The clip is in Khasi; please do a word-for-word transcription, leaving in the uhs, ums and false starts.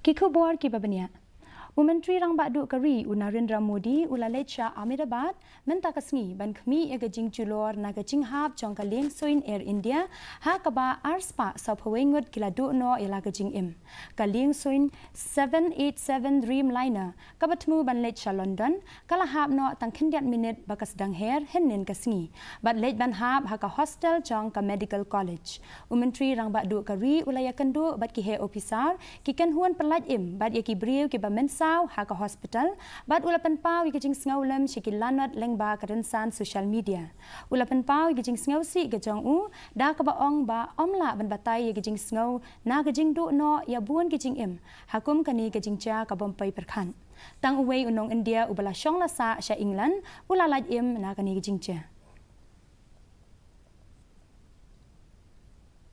Ki khubor kiba bniah. U Myntri Rangbah Duh ka ri u Narendra Modi u la leit sha Ahmedabad mynta ka sngi ban khmih ïa ka jingjulor na ka jinghap jong ka liengsuin Air India, ha kaba arspah sawphew wei ngut ki la duh noh ïa la ka jingim. Ka liengsuin seven eight seven Dreamliner kaba thmu ban leit sha London ka la hap noh tang khyndiat minit ba ka sdang her hynnin ka sngi, bad leit ban hap ha ka hostel jong ka Medical College. U Myntri Rangbah Duh ka ri u la ïakynduh bad ki heh ophisar, ki kynhun pyllait im bad ïa ki briew kiba mynsaw ha ka hospital, bad u la pynpaw ïa ka jingsngewlem sha ki lanot lyngba ka rynsan social media. U la pynpaw ïa ka jingsngewsih ka jong u da kaba ong ba ym lah ban batai ïa ka jingsngew na ka jingduh noh ïa bun ki jingim ha kum kane ka jingjia ka bym poi pyrkhat. Tang uwei u nong India uba la shong la sah sha England u la lait im na kane ka jingjia.